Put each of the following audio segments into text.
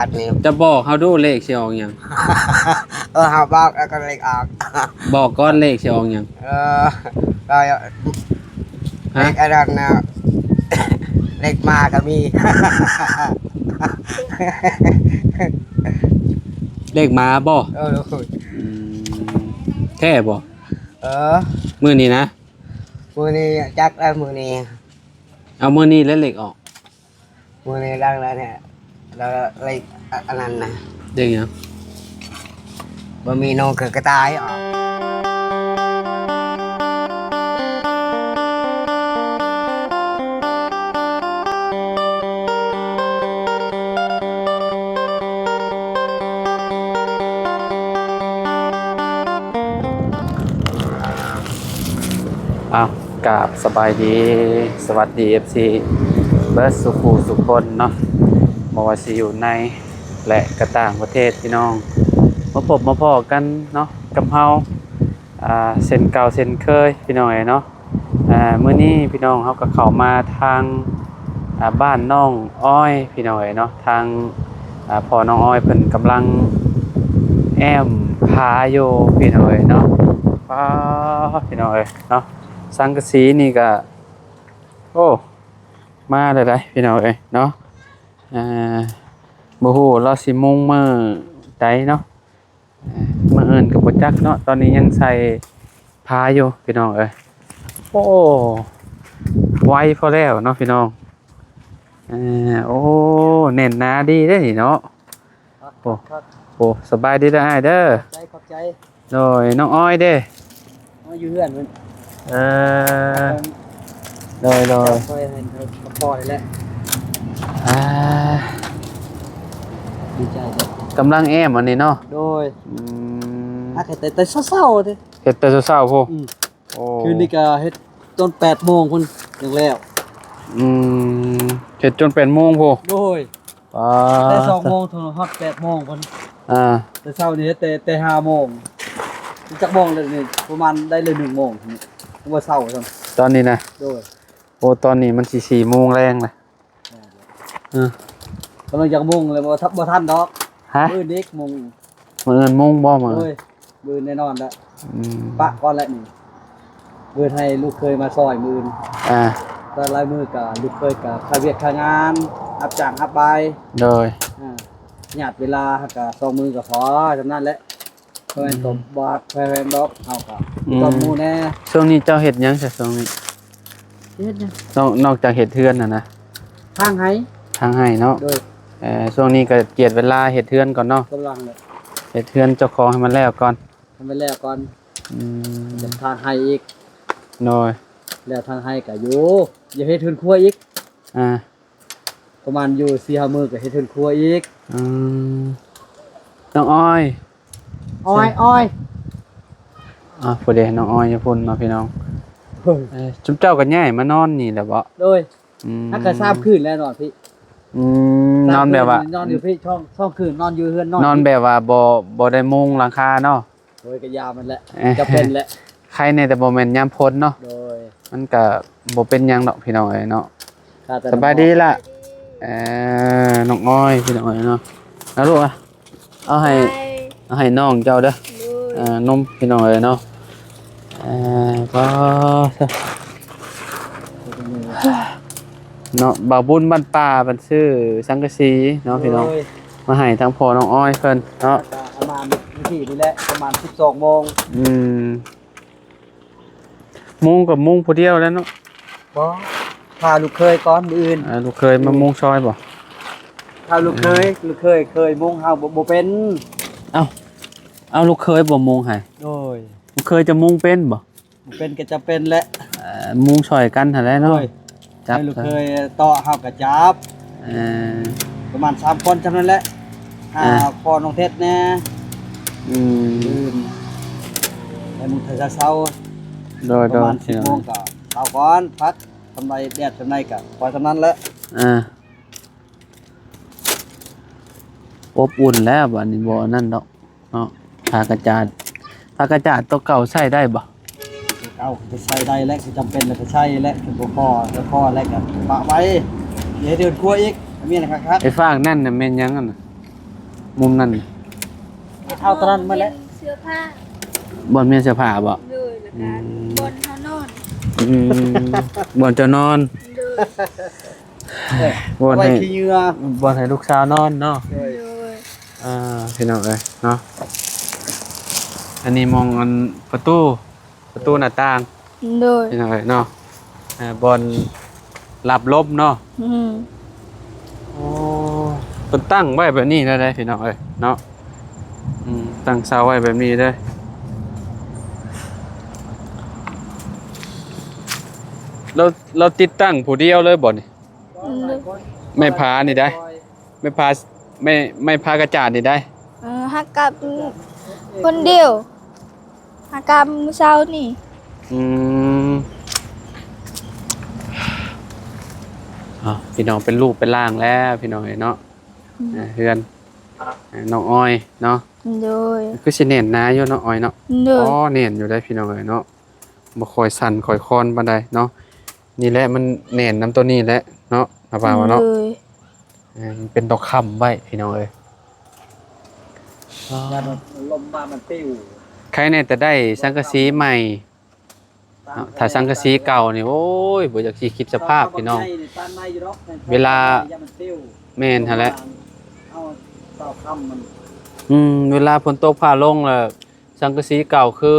ອັນນີ້ ຈະບອກເຮົາດູ ເລກຊິອອກຫຍັງ? ເອີ ເຮົາບອກແລ້ວກໍເລກອອກ. ບອກກ່ອນ ເລກຊິອອກຫຍັງ? ເອີ ກໍ ຮະ? ເລກອັນນັ້ນນະ ເລກໝາກໍມີ. ເລກໝາບໍ? ເອີ ອືມ ແທ້ບໍ? ເອີ ມື້ນີ້ນະ? ມື້ນີ້ຈັກແລ້ວ ມື້ນີ້ ເອົາ ມື້ນີ້ແຫຼະເລກອອກ. ມື້ນີ້ດັງແລ້ວແທ້ ແລ້ວເລກ ອ- ອັນນັ້ນນະ. ເລກຫຍັງ? ບໍ່ມີໂນຄືກະຕ່າຍອອກ. ອ້າວ ກາບສະບາຍດີ ສະຫວັດດີ ເອັຟຊີ ເບິດສູ່ຄູ່ສູ່ຄົນເນາະ ບໍ່ວ່າຊິຢູ່ໃນ ແລະ ກະຕ່າງປະເທດ ພີ່ນ້ອງ ມາພົບມາພໍ້ກັນເນາະ ກັບເຮົາ ອ່າ ເຊັ່ນເກົ່າເຊັ່ນເຄີຍ ພີ່ນ້ອງເອີຍເນາະ. ອ່າ ມື້ນີ້ພີ່ນ້ອງເຮົາກໍເຂົ້າມາທາງ ອ່າ ບ້ານນ້ອງອ້ອຍ ພີ່ນ້ອງເອີຍເນາະ. ທາງ ອ່າ ພໍ່ນ້ອງອ້ອຍເພິ່ນກຳລັງແອ້ມຜາຢູ່ ພີ່ນ້ອງເອີຍເນາະ. ປ້າ ພີ່ນ້ອງເອີຍເນາະ ສັງກະສີນີ້ກະ ໂອ້ ມາແລ້ວໃດ໋ ພີ່ນ້ອງເອີຍເນາະ. ອ່າ ບໍ່ຮູ້ລາວຊິມຸງມື້ໃດເນາະ. ມື້ອື່ນກໍບໍ່ຈັກເນາະ ຕອນນີ້ຍັງໃສ່ຜ້າຢູ່ພີ່ນ້ອງເອີຍ. ໂອ້ ໄວພໍແລ້ວເນາະພີ່ນ້ອງ. ເອີ ໂອ້ ແໜ້ນໜາດີເດ້ນີ້ເນາະ. ໂອ້ ໂອ້ ສະບາຍດີເດີອ້າຍເດີ. ຂອບໃຈ ຂອບໃຈ. ໂດຍ ນ້ອງອ້ອຍເດ້? ມາຢູ່ເຮືອນເພິ່ນ. ເອີ ໂດຍ ໂດຍ ເຈົ້າຊ່ອຍໃຫ້ເຂົາພໍ້ນີ້ແຫຼະ. ອ່າ ດີໃຈເດ້ ກຳລັງແອ້ມອັນນີ້ເນາະ. ໂດຍ ອືມ ຫາກເຮັດແຕ່ ແຕ່ເຊົ້າໆເດ້. ເຮັດແຕ່ເຊົ້າໆພຸ້ນ. ອືມ ໂອ້ ຄືນນີ້ກໍເຮັດຈົນແປດໂມງພຸ້ນ ຍັງແລ້ວ. ອືມ ເຮັດຈົນແປດໂມງພຸ້ນ. ໂດຍ ປ້າ ແຕ່ສອງໂມງເຖິງຮອດແປດໂມງພຸ້ນ. ອ່າ ແຕ່ເຊົ້ານີ້ເຮັດແຕ່ ແຕ່ຫ້າໂມງ. ຈັກໂມງແລ້ວນີ້? ປະມານໄດ້ເລີຍໜຶ່ງໂມງ ບໍ່ເຊົ້າຊ້ຳຕອນນີ້ນະ. ໂດຍ ໂອ້ ຕອນນີ້ມັນຊິສີ່ໂມງແລງລະ. ເອີ ກຳລັງຈັກໂມງແລ້ວ ບໍ່ທັນ ບໍ່ທັນດອກ. ຮະ? ມື້ນີ້ໂມງ ມື້ອື່ນມຸງບໍ່? ມື້ ໂອ້ຍ ມື້ອື່ນແນ່ນອນລະ. ອືມ ປະກ່ອນແຫຼະນີ້ ມື້ອື່ນໃຫ້ລູກເຂີຍມາຊ່ອຍມື້ອື່ນ. ອ່າ ຕອນຫຼາຍມື້ກະລູກເຂີຍກະຄາວຽກຄາງານ ຮັບຈ້າງຮັບບາຍ. ໂດຍ ອ່າ ຍາດເວລາ ເຮົາກະສອງມື້ກະພໍ ສ່ຳນັ້ນແຫຼະ. ເພິ່ນກໍບໍ່ຮັກແພງດອກ ເຮົາກໍ ອືມ ຕ້ອງໝູ່ແດ່. ຊ່ວງນີ້ເຈົ້າເຮັດຫຍັງຊະ ຊ່ວງນີ້? ເຮັດຫຍັງ? ນອກ ນອກຈາກເຮັດເຮືອນຫັ້ນນະ? ທາງໄຮ່ ທາງໄຮ່ເນາະ. ໂດຍ ເອີ ຊ່ວງນີ້ກໍຈຽດເວລາເຮັດເຮືອນກ່ອນເນາະ. ກຳລັງເຮັດເຮືອນເຈົ້າຂອງໃຫ້ມັນແລ້ວກ່ອນ ໃຫ້ມັນແລ້ວກ່ອນ. ອືມ ທາງໄຮ່ອີກ. ໂດຍ ແລ້ວທາງໄຮ່ກໍຢູ່ ຢາກເຮັດເຮືອນຄົວອີກ. ອ່າ ປະມານຢູ່ສີ່ຫ້າມື້ກໍເຮັດເຮືອນຄົວອີກ. ອືມ ນ້ອງອ້ອຍ ອ້ອຍ ອ້ອຍ ອ່າ ຜູ້ໃດ ນ້ອງອ້ອຍຢູ່ພຸ້ນເນາະພີ່ນ້ອງ. ເອີ ເອີ ຊຸມເຈົ້າກໍຍ້າຍມານອນນີ້ແຫຼະບໍ? ໂດຍ ອືມ ຫາກະສາມຄືນແລ້ວນອນພີ້. ອືມ ສາມຄືນ ນອນແບບວ່າ ນອນຢູ່ພີ້ ສອງ ສອງຄືນ ນອນຢູ່ເຮືອນ ນອນ ນອນແບບວ່າບໍ່ ບໍ່ໄດ້ມຸງຫຼັງຄາເນາະ. ໂດຍ ກະຢາມັນແຫຼະ ຈຳເປັນແຫຼະ. ໄຄແນ່ແຕ່ບໍ່ແມ່ນຍາມຝົນເນາະ. ໂດຍ ມັນກະບໍ່ເປັນຫຍັງດອກພີ່ນ້ອງເອີຍເນາະ. ສະບາຍດີລະ. ເອີ ນ້ອງອ້ອຍພີ່ນ້ອງເອີຍເນາະ. ເອົາລູກ ເອົາໃຫ້ ເອົາໃຫ້ນ້ອງເຈົ້າເດີ. ໂດຍ ເອີ ນົມພີ່ນ້ອງເອີຍເນາະ. ເອີ ກໍ ເນາະ ບ່າວບຸນບ້ານປ່າເພິ່ນຊື້ສັງກະສີເນາະພີ່ນ້ອງ. ໂດຍ ມາໃຫ້ທາງພໍ່ນ້ອງອ້ອຍເພິ່ນເນາະ. ກໍປະມານມື້ກີ້ນີ້ແຫຼະ ປະມານສິບສອງໂມງ. ອືມ ມຸງກໍມຸງຜູ້ດຽວແລ້ວເນາະ. ບໍ່ ຖ້າລູກເຂີຍກ່ອນມື້ອື່ນ. ອ່າ ລູກເຂີຍມາມຸງຊ່ອຍບໍ? ຖ້າລູກເຂີຍ ອືມ ລູກເຂີຍ ເຂີຍມຸງ ເຮົາບໍ່ ບໍ່ເປັນ. ເອົ້າ ເອົາ ລູກເຂີຍບໍ່ມຸງໃຫ້? ໂດຍ ລູກເຂີຍຈະມຸງເປັນບໍ? ເປັນກໍຈຳເປັນແຫຼະ. ເອີ ມຸງຊ່ອຍກັນຫັ້ນແຫຼະເນາະ. ໂດຍ ຈັບ ໃຫ້ລູກເຂີຍເຕາະ ເຮົາກໍຈັບ. ເອີ ປະມານສາມຄົນຊ່ຳນັ້ນແຫຼະ. ອ່າ ຫາພໍ່ນ້ອງເທັດແດ່. ອືມ ແລ້ວມື້ເຊົ້າ ໂດຍ ປະມານສິບໂມງກໍເຊົາກ່ອນ ພັກ ສ່ຳໃດແດດສ່ຳໃດກໍພໍສ່ຳນັ້ນແຫຼະ. ອ່າ ອົບອຸ່ນແລ້ວບາດນີ້ ບໍ່ອັນນັ້ນດອກ. ເນາະ ຜ້າກະຈາດ ຜ້າກະຈາດໂຕເກົ່າໃຊ້ໄດ້ບໍ່? ໂຕເກົ່າກໍໃຊ້ໄດ້ແຫຼະ ຄືຈຳເປັນແລ້ວກໍໃຊ້ແຫຼະ ຄືບໍ່ພໍ ແລ້ວພໍແລ້ວກໍປະໄວ້. ເຮັດເຮືອນຄົວອີກ ມີອັນຄັກໆ. ໄອ້ຟາກນັ້ນນະແມ່ນຫຍັງຫັ້ນນະ? ມຸມນັ້ນ ເອົາເທົ່ານັ້ນໝົດແຫຼະ ເສື້ອຜ້າ ບ່ອນມ້ຽນເສື້ອຜ້າບໍ? ໂດຍ ແລ້ວກໍ ອືມ ບ່ອນເຮົານອນ ອືມ ບ່ອນເຈົ້ານອນ ໂດຍ ເອີ ບ່ອນໃຫ້ ເອົາໄວ້ຂີ້ເຫຍື້ອ ບ່ອນໃຫ້ລູກສາວນອນເນາະ ໂດຍ ໂດຍ ອ່າ ພີ່ນ້ອງເອີຍເນາະ ອັນນີ້ໝ່ອງອັນປະຕູ ປະຕູໜ້າຕ່າງ ໂດຍ ພີ່ນ້ອງເອີຍເນາະ ເອີ ບ່ອນຮັບລົມເນາະ ອືມ ໂອ້ ເພິ່ນຕັ້ງໄວ້ແບບນີ້ເລີຍພີ່ນ້ອງເອີຍເນາະ ອືມ ຕັ້ງເສົາໄວ້ແບບນີ້ເລີຍ ລາວ ລາວຕິດຕັ້ງຜູ້ດຽວເລີຍບໍ່ນີ້? ໂດຍ ໄມ້ຜານີ້ໄດ໋ ໄມ້ຜາ ໄມ້ ໄມ້ຜາກະຈາດນີ້ໄດ໋ ເອີ ຫາກັບຄົນດຽວ ຫາກັບມື້ເຊົ້ານີ້ ອືມ ເອົາ ພີ່ນ້ອງເປັນຮູບເປັນຮ່າງແລ້ວ ພີ່ນ້ອງເອີຍເນາະ ອືມ ອ່າ ເຮືອນ ອ່າ ນ້ອງອອຍເນາະ ໂດຍ ຄືຊິແໜ້ນໜາຢູ່ເນາະ ອອຍເນາະ ໂດຍ ອໍ ແໜ້ນຢູ່ໄດ໋ ພີ່ນ້ອງເອີຍເນາະ ບໍ່ຄ່ອຍສັ່ນຄ່ອຍຄອນປານໃດເນາະ ນີ້ແຫຼະມັນແໜ້ນນຳໂຕນີ້ແຫຼະເນາະ ລະວ່າເນາະ ໂດຍ ເອີ ມັນເປັນຕອກຄ້ຳໄວ້ພີ່ນ້ອງເອີຍ ຢ້ານລົມມາມັນປິວ ໃຄແນ່ແຕ່ໄດ້ສັງກະສີໃໝ່ເນາະ ຖ້າສັງກະສີເກົ່ານີ້ ໂອ້ຍ ບໍ່ຢາກຊິຄິດສະພາບພີ່ນ້ອງ ເວລາ ແມ່ນຫັ້ນແຫຼະ ອືມ ເວລາຝົນຕົກຟ້າລົງແລ້ວ ສັງກະສີເກົ່າຄື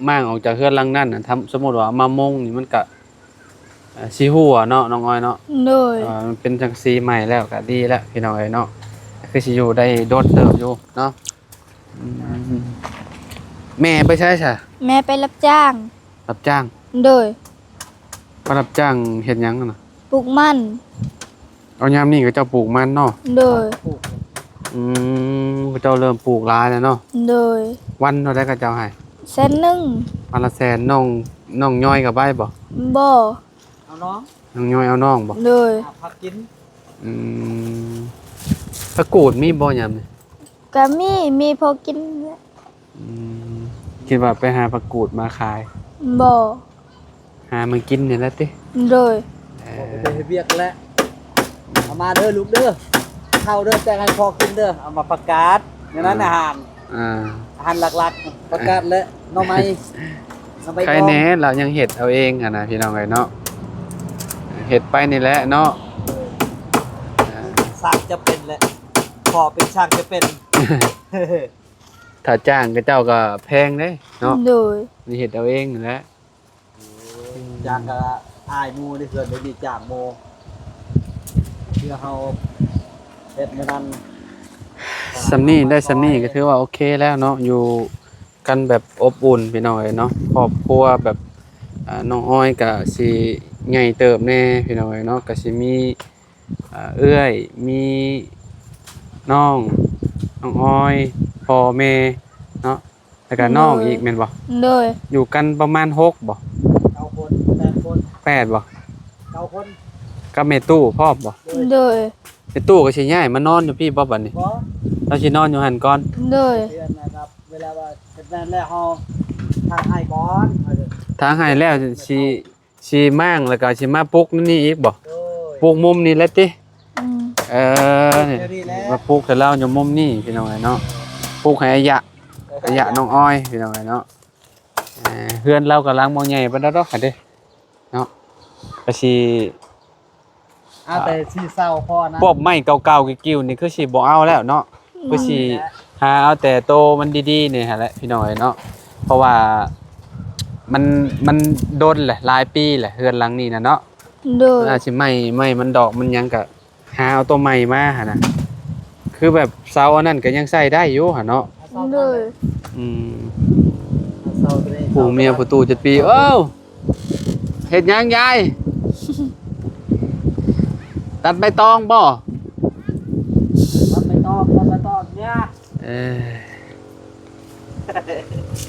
ມ້າງອອກຈາກເຮືອນຫຼັງນັ້ນນະ ຖ້າສົມມຸດວ່າເອົາມາມຸງນີ້ມັນກະ ເອີ ຊິຮົ່ວເນາະ ນ້ອງອອຍເນາະ ໂດຍ ເອີ ມັນເປັນສັງກະສີໃໝ່ແລ້ວກະດີແລ້ວພີ່ນ້ອງເອີຍເນາະ ຄືຊິຢູ່ໄດ້ດົນເຕີບຢູ່ເນາະ ອືມ ແມ່ໄປໃສຊະ? ແມ່ໄປຮັບຈ້າງ ຮັບຈ້າງ ໂດຍ ໄປຮັບຈ້າງເຮັດຫຍັງຫັ້ນນະ? ປູກມັນ ເອົາ ຍາມນີ້ເຂົາເຈົ້າປູກມັນເນາະ ໂດຍ ອືມ ເຂົາເຈົ້າເລີ່ມປູກຫຼາຍແລ້ວເນາະ ໂດຍ ວັນເທົ່າໃດເຂົາເຈົ້າໃຫ້? ແສນໜຶ່ງ ວັນລະແສນ ນ້ອງ ນ້ອງຍ່ອຍກໍໄປບໍ່? ບໍ່ ເອົານ້ອງ ນ້ອງຍ່ອຍເອົານ້ອງບໍ່? ໂດຍ ຫາຜັກກິນ ອືມ ຜັກກູດມີບໍ່ຍາມນີ້? ກະມີ ມີພໍກິນແຫຼະ ອືມ ຄິດວ່າໄປຫາຜັກກູດມາຂາຍ? ບໍ່ ຫາມາກິນນີ້ແຫຼະຕິ? ໂດຍ ເອີ ບໍ່ໄປເຮັດວຽກແຫຼະ ເອົາມາເດີລູກເດີ ເຂົ້າເດີ ແຕ່ງໃຫ້ພໍ່ກິນເດີ ເອົາມາປະກາດ ແນວນັ້ນ ອືມ ອາຫານ ອ່າ ອາຫານຫຼັກໆ ປະກາດ ແລະ ໜໍ່ໄມ້ ໜໍ່ໄມ້ດອງ ໃຄແນ່ລາວຍັງເຮັດເອົາເອງຫັ້ນນະ ພີ່ນ້ອງເອີຍເນາະ ເຮັດໄປນີ້ແຫຼະເນາະ ເອີ ຊ່າງຈະເປັນແຫຼະ ພໍ່ເປັນຊ່າງຈະເປັນ ຖ້າຈ້າງເຂົາເຈົ້າກໍແພງເດ້ເນາະ ໂດຍ ນີ້ເຮັດເອົາເອງນີ້ແຫຼະ ຈ້າງກໍອາຍໝູ່ເດ້ ເຮືອນໄດ້ມີຈ້າງໝູ່ ເພື່ອເຮົາເຮັດແນວນັ້ນ ສ່ຳນີ້ ໄດ້ສ່ຳນີ້ກໍຖືວ່າໂອເຄແລ້ວເນາະ ຢູ່ກັນແບບອົບອຸ່ນ ພີ່ນ້ອງເອີຍເນາະ ຄອບຄົວແບບ ອ່າ ນ້ອງອອຍກໍຊິໃຫຍ່ເຕີບແດ່ ພີ່ນ້ອງເອີຍເນາະ ກໍຊິມີ ອ່າ ເອື້ອຍ ມີນ້ອງ ນ້ອງອອຍ ພໍ່ແມ່ເນາະ ແລ້ວກໍ ໂດຍ ນ້ອງອີກແມ່ນບໍ່? ໂດຍ ຢູ່ກັນປະມານຫົກບໍ່? ເກົ້າຄົນ ແປດຄົນ ແປດບໍ່? ເກົ້າຄົນ ກັບແມ່ຕູ້ພ້ອມບໍ່? ໂດຍ ແມ່ຕູ້ກໍຊິຍ້າຍມານອນຢູ່ພີ້ບໍ່ບັດນີ້? ບໍ່ ລາວຊິນອນຢູ່ຫັ້ນກ່ອນ ໂດຍ ເວລາວ່າເຮັດແມ່ນແລ້ວເຮົາທາງໃຫ້ກ່ອນ ທາງໃຫ້ແລ້ວຊິ ຊິມ້າງແລ້ວກໍຊິມາປຸກໃນນີ້ອີກບໍ່? ໂດຍ ປຸກມຸມນີ້ແຫຼະຕິ? ອືມ ເອີ ນີ້ ແຖວນີ້ແຫຼະ ມາປຸກໃຫ້ລາວຢູ່ມຸມນີ້ພີ່ນ້ອງເອີຍເນາະ ປຸກໃຫ້ອາຍະ ເອີ ອາຍະ ອາຍະ ນ້ອງອອຍພີ່ນ້ອງເອີຍເນາະ ເອີ ເຮືອນລາວກໍຫຼັງບໍ່ໃຫຍ່ປານໃດດອກຫັ້ນເດ້ເນາະ ກໍຊິ ເອົາແຕ່ສີ່ເສົາພໍນະ ພວກໄມ້ເກົ່າໆ ກິ້ວໆ ນີ້ຄືຊິບໍ່ເອົາແລ້ວເນາະ ອືມ ຄືຊິຫາເອົາແຕ່ໂຕມັນດີໆ ນີ້ຫັ້ນແຫຼະພີ່ນ້ອງເອີຍເນາະ ເພາະວ່າມັນ ມັນດົນແຫຼະ ຫຼາຍປີແຫຼະ ເຮືອນຫຼັງນີ້ນະເນາະ ໂດຍ ອາດຊິໄມ້ ໄມ້ມັນດອກມັນຫຍັງ ກະຫາເອົາໂຕໃໝ່ມາຫັ້ນນະ ຄືແບບເສົາອັນນັ້ນກໍຍັງໃຊ້ໄດ້ຢູ່ຫັ້ນເນາະ ໂດຍ ອືມ ຜູ້ເມຍຜູ້ຕູ້ຈັດປີ ເອົ້າ ເຮັດຫຍັງຍາຍ? ຕັດໃບຕອງບໍ່? ຕັດໃບຕອງ ຕັດໃບຕອງເນຍ ເອີ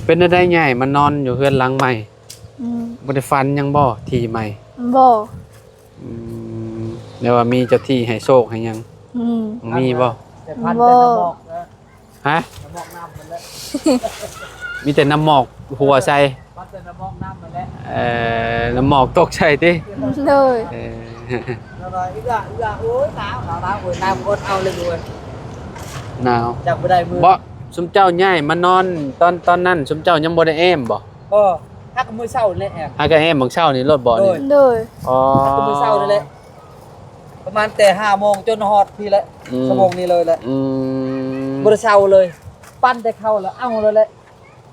ເປັນແນວໃດຍາຍມານອນຢູ່ເຮືອນຫຼັງໃໝ່? ອືມ ບໍ່ໄດ້ຝັນຫຍັງບໍ່? ທີ່ໃໝ່ ບໍ່ ອືມ ແລ້ວວ່າມີເຈົ້າທີ່ໃຫ້ໂຊກໃຫ້ຫຍັງ? ອືມ ບໍ່ມີບໍ່? ແຕ່ພັນແຕ່ນ້ຳໝອກນະ ຮະ? ນ້ຳໝອກນ້ຳມັນແຫຼະ ມີແຕ່ນ້ຳໝອກຫົວໃສ່ ພັນແຕ່ນ້ຳໝອກນ້ຳມັນແຫຼະ ເອີ ນ້ຳໝອກຕົກໃສ່ຕິ? ໂດຍ ເອີ ນ້ຳ ນ້ຳ ໂອ້ຍ ໜາວ ໜາວ ໜາວ ໂອ້ຍ ນ້ຳອົດເອົາເລີຍ ໂອ້ຍ ໜາວ ຈັກບໍ່ໄດ້ມື້ ບໍ່ ຊຸມເຈົ້າຍ້າຍມານອນຕອນ ຕອນນັ້ນ ຊຸມເຈົ້າຍັງບໍ່ໄດ້ແອ້ມບໍ່? ບໍ່ ຫາກມື້ເຊົ້າແຫຼະແອ້ມ ຫາກະແອ້ມມື້ເຊົ້ານີ້ໂລດບໍ່ນີ້? ໂດຍ ໂດຍ ອໍ ຫາກມື້ເຊົ້ານີ້ແຫຼະ ປະມານແຕ່ຫ້າໂມງຈົນຮອດພີ້ແຫຼະ ອືມ ຊົ່ວໂມງນີ້ເລີຍແຫຼະ ອືມ ບໍ່ໄດ້ເຊົາເລີຍ ປັ່ນແຕ່ເຂົ້າແລ້ວເອົາເລີຍແຫຼະ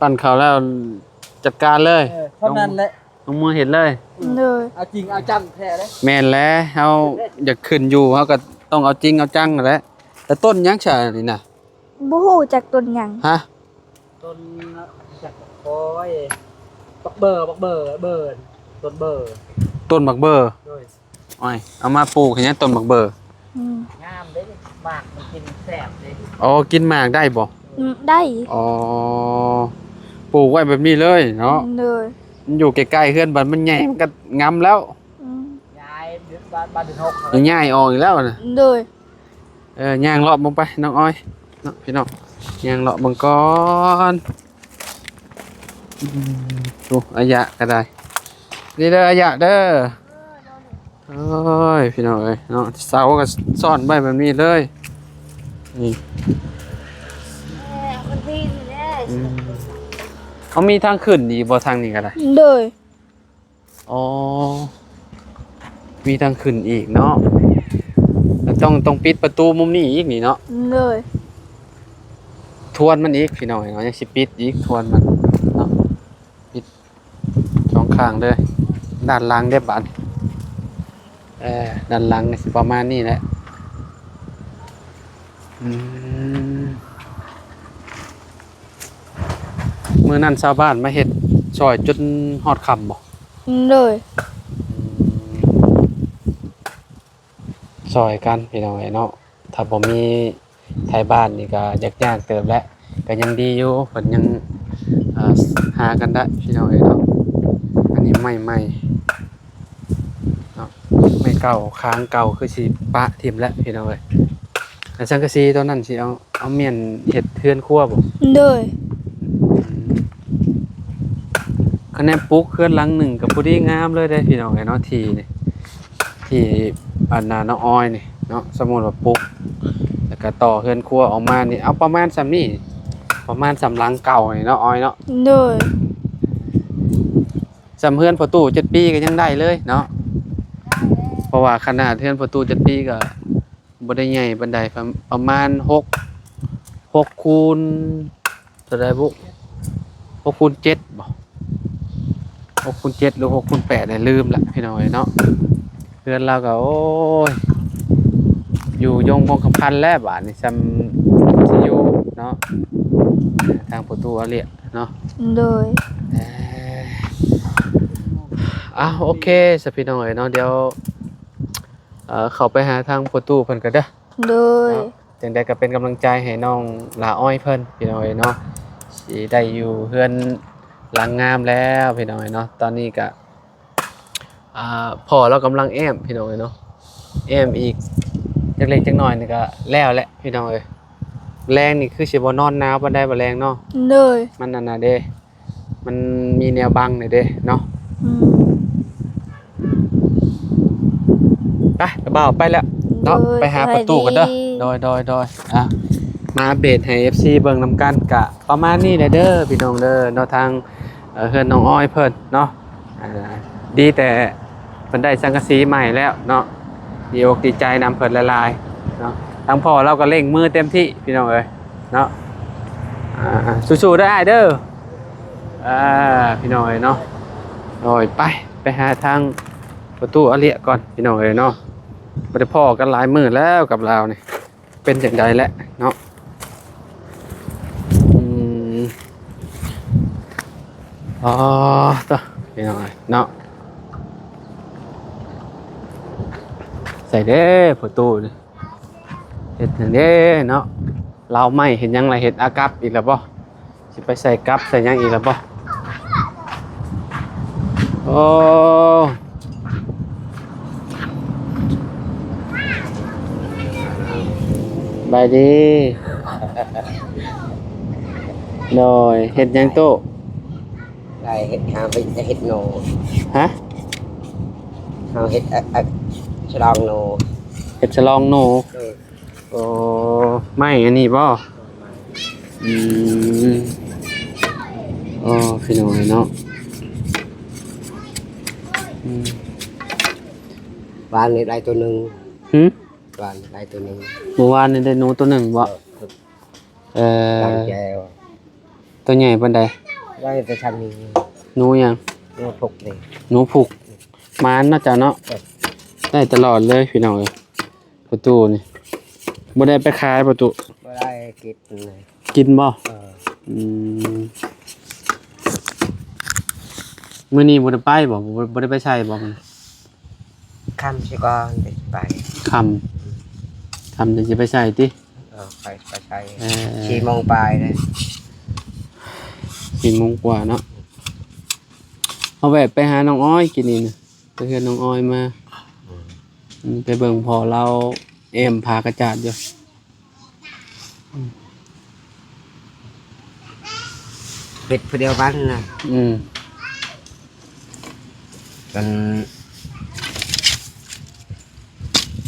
ປັ່ນເຂົ້າແລ້ວຈັດການເລີຍ ເອີ ເທົ່ານັ້ນແຫຼະ ລົງມືເຮັດເລີຍ ອືມ ໂດຍ ເອົາຈິງເອົາຈັງແທ້ເດ້ ແມ່ນແຫຼະ ເຮົາຢາກຂຶ້ນຢູ່ ເຮົາກະຕ້ອງເອົາຈິງເອົາຈັງຫັ້ນແຫຼະ ແຕ່ຕົ້ນຫຍັງຊະນີ້ນະ? ບໍ່ຮູ້ຈັກຕົ້ນຫຍັງ ຮະ? ຕົ້ນຈັກ ໂອ້ຍ ບັກເບີ ບັກເບີ ເບີ ຕົ້ນເບີ ຕົ້ນບັກເບີ ໂດຍ ໂອ້ຍ ເອົາມາປູກເຮັດຫຍັງຕົ້ນບັກເບີ? ອືມ ງາມເດ້ ໝາກມັນກິນແຊບເດ້ ອໍ ກິນໝາກໄດ້ບໍ່? ອືມ ໄດ້ ອໍ ປູກໄວ້ແບບນີ້ເລີຍເນາະ ອືມ ໂດຍ ມັນຢູ່ໃກ້ໆເຮືອນ ບັດມັນໃຫຍ່ມັນກະງາມແລ້ວ ອືມ ຍ້າຍບ້ານ ບ້ານເດືອນຫົກ ຍ້າຍອອກອີກແລ້ວນະ ໂດຍ ເອີ ຍ່າງເລາະເບິ່ງໄປນ້ອງອອຍເນາະ ພີ່ນ້ອງ ຍ່າງເລາະເບິ່ງກ່ອນ ອືມ ໂອ້ ອາຍະກະໄດ້ ນີ້ເດີ ອາຍະເດີ ໂອ້ຍ ພີ່ນ້ອງເອີຍເນາະ ເສົາກະຊ້ອນໄວ້ແບບນີ້ເລີຍ ນີ້ ເອີ ມັນມີນີ້ເດ້ ອືມ ເອົາ ມີທາງຂຶ້ນອີກບໍ່ ທາງນີ້ກະໄດ້? ໂດຍ ອໍ ມີທາງຂຶ້ນອີກເນາະ ແລ້ວຕ້ອງ ຕ້ອງປິດປະຕູມຸມນີ້ອີກນີ້ເນາະ ໂດຍ ທວນມັນອີກ ພີ່ນ້ອງເນາະ ຍັງຊິປິດອີກ ທວນມັນເນາະ ປິດສອງຂ້າງເລີຍ ດ້ານຫຼັງເດ້ບາດ ເອີ ດ້ານຫຼັງກະຊິປະມານນີ້ແຫຼະ ອືມ ມື້ນັ້ນຊາວບ້ານມາເຮັດຊ່ອຍຈົນຮອດຄ່ຳບໍ່? ໂດຍ ອືມ ຊ່ອຍກັນພີ່ນ້ອງເອີຍເນາະ ຖ້າບໍ່ມີໄທບ້ານນີ້ກະຍາກຍາກເຕີບແຫຼະ ກະຍັງດີຢູ່ ເພິ່ນຍັງ ອ່າ ຫາກັນໄດ້ພີ່ນ້ອງເອີຍເນາະ ອັນນີ້ໄມ້ໃໝ່ເນາະ ໄມ້ເກົ່າ ຄາງເກົ່າຄືຊິປະຖິ້ມແຫຼະພີ່ນ້ອງເອີຍ ອັນສັງກະສີໂຕນັ້ນຊິເອົາ ເອົາມ້ຽນເຮັດເຮືອນຄົວບໍ່? ໂດຍ ອືມ ຄັນແມ່ນປຸກເຮືອນຫຼັງໜຶ່ງກະພໍດີງາມເລີຍເດ້ພີ່ນ້ອງເອີຍເນາະ ທີ່ນີ້ ທີ່ອັນນ່ານ້ອງອອຍນີ້ເນາະ ສົມມຸດວ່າປຸກ ແລ້ວກະຕໍ່ເຮືອນຄົວອອກມານີ້ ເອົາປະມານສ່ຳນີ້ ປະມານສ່ຳຫຼັງເກົ່ານີ້ເນາະອອຍເນາະ ໂດຍ ສ່ຳເຮືອນພໍ່ຕູ້ເຈັດປີກະຍັງໄດ້ເລີຍເນາະ ເພາະວ່າຂະໜາດເຮືອນພໍ່ຕູ້ເຈັດປີກະ ບໍ່ໄດ້ໃຫຍ່ປານໃດ ປະ ປະມານຫົກ ຫົກຄູນເທົ່າໃດບຸ ຫົກຄູນເຈັດບໍ່ ຫົກຄູນເຈັດ ຫຼື ຫົກຄູນແປດ ແຫຼະ ລືມລະພີ່ນ້ອງເອີຍເນາະ ເຮືອນລາວກະ ໂອ້ຍ ຢູ່ຍົງຄົງຄຳພັນແລ້ວບາດນີ້ ສ່ຳຊິຢູ່ເນາະ ທາງປະຕູອາເລຍເນາະ ໂດຍ ເອີ ອ່າ ໂອເຄ ສະພີ່ນ້ອງເອີຍເນາະ ດຽວ ເອີ ເຂົ້າໄປຫາທາງພໍ່ຕູ້ເພິ່ນກະເດີ ໂດຍ ເນາະ ຈັ່ງໃດກະເປັນກຳລັງໃຈໃຫ້ນ້ອງຫຼ້າອ້ອຍເພິ່ນ ພີ່ນ້ອງເອີຍເນາະ ຊິໄດ້ຢູ່ເຮືອນຫຼັງງາມແລ້ວ ພີ່ນ້ອງເອີຍເນາະ ຕອນນີ້ກະ ອ່າ ພໍ່ລາວກຳລັງແອ້ມ ພີ່ນ້ອງເອີຍເນາະ ແອ້ມອີກຈັກເລັກຈັກໜ້ອຍນີ້ກະແລ້ວແຫຼະ ພີ່ນ້ອງເອີຍ ແລງນີ້ຄືຊິບໍ່ນອນໜາວປານໃດ ບໍ່ແລງເນາະ ໂດຍ ມັນອັນນ່າເດ້ ມັນມີແນວບັງແດ່ເດ້ເນາະ ອືມ ໄປ ບ່າວໄປແລ້ວເນາະ ໂດຍ ໄປຫາປະຕູກັນເດີ ສະບາຍດີ ໂດຍ ໂດຍ ໂດຍ ອ່ະ ມາອັບເດດໃຫ້ເອັຟຊີເບິ່ງນຳກັນ ກະປະມານນີ້ແຫຼະເດີພີ່ນ້ອງເດີເນາະ ທາງ ເອີ ເຮືອນນ້ອງອອຍເພິ່ນເນາະ ອ່າ ດີແຕ່ເພິ່ນໄດ້ສັງກະສີໃໝ່ແລ້ວເນາະ ດີອົກດີໃຈນຳເພິ່ນຫຼາຍໆເນາະ ທາງພໍ່ລາວກະເລັ່ງມືເຕັມທີ່ ພີ່ນ້ອງເອີຍ ເນາະ ອ່າ ສູ້ໆເດີອ້າຍເດີ ອ່າ ພີ່ນ້ອງເອີຍເນາະ ໂດຍ ໄປ ໄປຫາທາງປະຕູອາເລຍກ່ອນ ພີ່ນ້ອງເອີຍເນາະ ບໍ່ໄດ້ພໍ້ກັນຫຼາຍມື້ແລ້ວກັບລາວນີ້ ເປັນຈັ່ງໃດແຫຼະເນາະ ອືມ ອໍ ໂຕ ພີ່ນ້ອງເອີຍເນາະ ໃສເດ້ປະຕູນີ້? ເຮັດຫຍັງເດ້ເນາະ ລາວໃໝ່ເຮັດຫຍັງລະ ເຮັດອາກັບອີກແລ້ວບໍ່? ຊິໄປໃສ່ກັບໃສ່ຫຍັງອີກແລ້ວບໍ່? ໂອ້ ສະບາຍດີ ໂດຍ ເຮັດຫຍັງຕູ້? ໄດ້ເຮັດ ເຮົາເຮັດ ເຮັດໂນ ຮະ? ເຮົາເຮັດ ອະ ອະ ສະລອງໂນ ເຮັດສະລອງໂນ ໂດຍ. ໂອ້ ໄມ້ອັນນີ້ບໍ່? ອືມ ໂອ້ ພີ່ນ້ອງເອີຍເນາະ ອືມ ວານນີ້ໄດ້ໂຕໜຶ່ງ. ຫື? ວານໄດ້ໂຕໜຶ່ງ. ມື້ວານນີ້ໄດ້ໜູໂຕໜຶ່ງບໍ່? ເອີ ເອີ ຕາມແຈວ. ໂຕໃຫຍ່ປານໃດ? ໄດ້ແຕ່ຊ່ຳນີ້. ໜູຫຍັງ? ໜູພຸກນີ້. ໜູພຸກ. ໝານເນາະເຈົ້າເນາະ. ເອີ ໄດ້ຕະຫຼອດເລີຍພີ່ນ້ອງເອີຍ. ປະຕູນີ້ ບໍ່ໄດ້ໄປຂາຍປະຕູ? ບໍ່ໄດ້ກິນເລີຍ. ກິນບໍ່? ເອີ ອືມ ມື້ນີ້ບໍ່ໄດ້ໄປບໍ່? ບໍ່ ບໍ່ໄດ້ໄປໃສບໍ່? ຄ່ຳຊິກ່ອນໄປ. ຄ່ຳ ຄ່ຳຈັ່ງຊິໄປໃສຕິ? ເອີ ໄປ ໄປໃສ. ເອີ ສີ່ໂມງປາຍເດ້. ສີ່ໂມງກວ່າເນາະ. ເຮົາແວະໄປຫານ້ອງອ້ອຍກິນນີ້ນະ ໄປເຮືອນນ້ອງອ້ອຍມາ. ອືມ ອືມ ໄປເບິ່ງພໍ່ລາວແອ້ມຜ້າກະຈາດຢູ່. ເຮັດຜູ້ດຽວກັນນະ. ອືມ ອັນ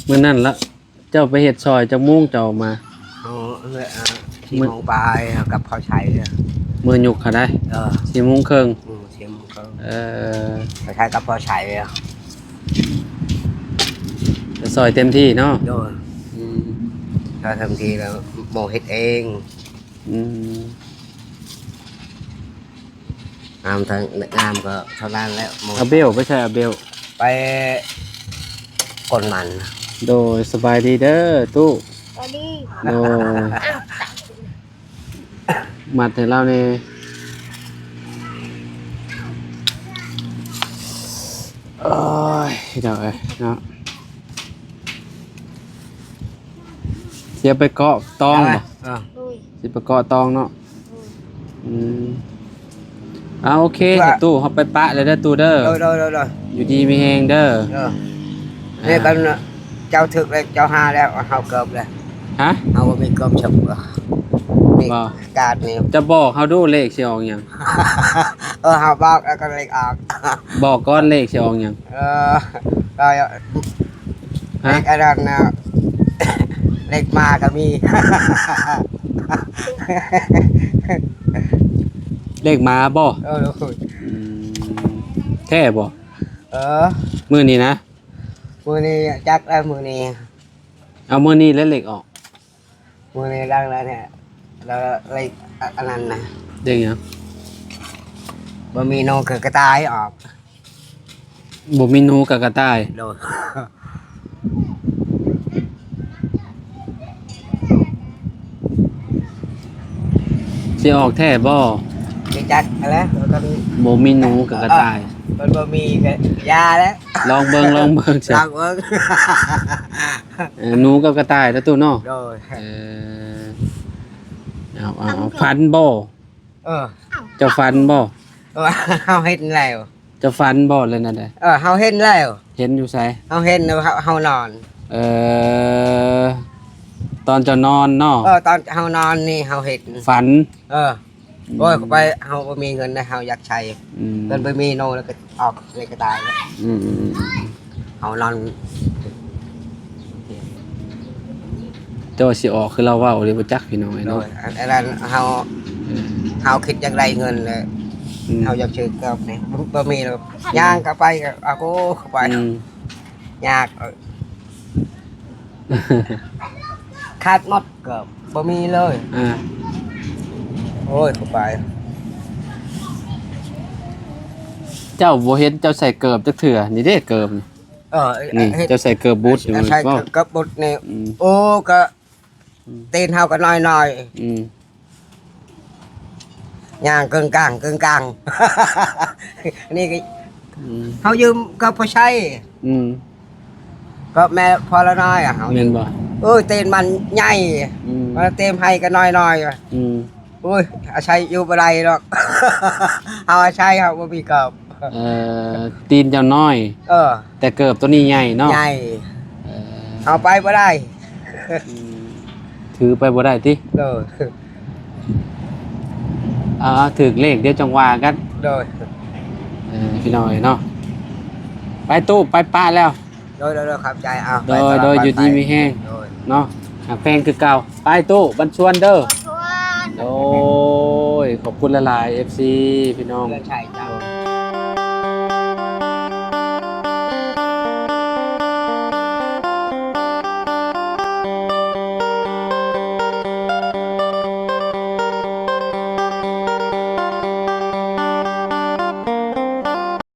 ມື້ນັ້ນລະ ເຈົ້າໄປເຮັດຊ່ອຍຈັກໂມງເຈົ້າອອກມາ? ເຮົາ ເອີ ສີ່ໂມງປາຍ ເຮົາກັບພໍ່ໄຊ. ມື້ຍຸກຫັ້ນໃດ? ເອີ ສີ່ໂມງເຄິ່ງ. ອືມ ສີ່ໂມງເຄິ່ງ. ເອີ ພໍ່ໄຊກັບພໍ່ໄຊ. ກໍຊ່ອຍເຕັມທີ່ເນາະ. ໂດຍ. ອືມ ຖ້າເຕັມທີ່ແລ້ວໝໍເຮັດເອງ. ອືມ ງາມທັງງາມກໍເທົ່ານັ້ນແຫຼະ. ອາເບວໄປໃສ? ອາເບວໄປກົນມັນ. ໂດຍ ສະບາຍດີເດີຕູ້. ສະບາຍດີ. ໂດຍ ມັດໃຫ້ລາວແດ່. ໂອ້ຍ ພີ່ນ້ອງເອີຍເນາະ ຊິໄປເກາະຕອງບໍ່? ເອີ ໂດຍ ຊິໄປເກາະຕອງເນາະ. ໂດຍ. ອືມ ອ່າ ໂອເຄ ຕູ້ ເຮົາໄປປະແລ້ວເດີຕູ້ເດີ. ໂດຍ ໂດຍ ໂດຍ ໂດຍ. ຢູ່ດີມີແຮງເດີ. ເອີ ອ່າ ນີ້ກັນ ເຈົ້າຖືກແລ້ວ ເຈົ້າຫາແລ້ວ ເຮົາເກີບແລ້ວ. ຮະ? ເຮົາບໍ່ມີເກີບສັກ ນີ້ ບໍ່ ກາດນີ້. ຈະບອກເຮົາດູເລກຊິອອກຫຍັງ? ເອີ ເຮົາບອກແລ້ວກໍເລກອອກ. ບອກກ່ອນເລກຊິອອກຫຍັງ? ເອີ ກໍ ຮະ? ເລກອັນນັ້ນນະ ເລກໝາກໍມີ. ເລກໝາບໍ່? ເອີ ໂດຍ. ອືມ ແທ້ບໍ່? ເອີ ມື້ນີ້ນະ? ມື້ນີ້ຈັກແລ້ວ ມື້ນີ້. ເອົາ ມື້ນີ້ແຫຼະເລກອອກ. ມື້ນີ້ດັງແລ້ວແທ້ ແລ້ວເລກ ອະ ອັນນັ້ນນະ. ເລກຫຍັງ? ບໍ່ມີໜູກໍກະຕ່າຍອອກ. ບໍ່ມີໜູກໍກະຕ່າຍ. ໂດຍ. ຊິອອກແທ້ບໍ່? ຊິຈັກຫັ້ນແຫຼະ. ບໍ່ມີໜູກໍກະຕ່າຍ. ເອີ ມັນບໍ່ມີກໍຢ່າແຫຼະ. ລອງເບິ່ງ ລອງເບິ່ງ ລອງເບິ່ງ. ເອີ ໜູກັບກະຕ່າຍເນາະຕູ້ເນາະ. ໂດຍ. ເອີ ເອົາ ເອົາ ເອົາ ຝັນບໍ່? ເອີ ເຈົ້າຝັນບໍ່? ເອີ ເຮົາເຫັນແລ້ວ. ເຈົ້າຝັນບໍ່ ຫຼືແນວໃດ? ເອີ ເຮົາເຫັນແລ້ວ. ເຫັນຢູ່ໃສ? ເຮົາເຫັນ ເຮົາ ເຮົານອນ. ເອີ ຕອນເຈົ້ານອນເນາະ. ເອີ ຕອນເຮົານອນນີ້ເຮົາເຫັນ ຝັນ. ເອີ ອືມ ໂອ້ຍ ໄປ ເຮົາບໍ່ມີເງິນນະ ເຮົາຢາກໃຊ້. ອືມ ເງິນບໍ່ມີໂນ ແລ້ວກໍອອກເລກກະຕ່າຍ. ອືມ ເຮົານອນ ເຈົ້າຊິອອກຄືລາວເວົ້າເດ ບໍ່ຈັກພີ່ນ້ອງເອີຍເນາະ. ໂດຍ ອັນ ອັນນັ້ນເຮົາ ເອີ ເຮົາຄິດຢາກໄດ້ເງິນແລ້ວ. ອືມ ເຮົາຢາກຊື້ເກີບນີ້ ບໍ່ ບໍ່ມີແລ້ວ ຍ່າງເຂົ້າໄປກໍ ອາໂກ ເຂົ້າໄປ. ອືມ ຍາກ ເອີ ຂາດໝົດ ເກີບບໍ່ມີເລີຍ. ອ່າ ໂອ້ຍ ເຂົ້າໄປ. ເຈົ້າບໍ່ເຫັນເຈົ້າໃສ່ເກີບຈັກເທື່ອ. ນີ້ເດ້ເກີບນີ້. ເອີ ນີ້ ເຫັນ ເຈົ້າໃສ່ເກີບບຸດຢູ່ ໃສ່ເກີບບຸດນີ້. ອືມ ໂອ້ ກໍ ອືມ ຕີນເຮົາກໍນ້ອຍໆ. ອືມ ຍ່າງກຶງກັງ ກຶງກັງ ນີ້ກໍ ອືມ ເຮົາຢືມກັບພໍ່ໄຊ. ອືມ ກໍແມ່ພໍ່ລະນ້ອຍ ເຮົາ ແມ່ນບໍ່? ເອີຍ ຕີນມັນໃຫຍ່. ອືມ ມັນເຕັມໄຮ່ກໍນ້ອຍໆ. ອືມ ໂອ້ຍ ອາໄສຢູ່ບໍ່ໄດ້ດອກ ເຮົາອາໄສ ເຮົາບໍ່ມີເກີບ. ເອີ ຕີນເຈົ້ານ້ອຍ. ເອີ ແຕ່ເກີບໂຕນີ້ໃຫຍ່ເນາະ. ໃຫຍ່. ເອີ ເອົາໄປບໍ່ໄດ້. ອືມ ຖືໄປບໍ່ໄດ້ຕິ? ໂດຍ. ເອົາ ເອົາ ຖືກເລກດຽວຈັ່ງວ່າກັນ. ໂດຍ. ເອີ ພີ່ນ້ອງເອີຍເນາະ ໄປຕູ້ ໄປປະແລ້ວ. ໂດຍ ໂດຍ ໂດຍ ຂອບໃຈ. ເອົາ ໂດຍ ໄປຕະຫຼາດ ໂດຍ ໄປ ຢູ່ດີມີແຮງ. ໂດຍ ເນາະ. ຮັກແພງຄືເກົ່າ. ໄປຕູ້ບັນຊວນເດີ. ໂອ້ຍ ຂອບຄຸນຫຼາຍໆ ເອັຟຊີ ພີ່ນ້ອງ. ເພື່ອໃຊ້ເຈົ້າ.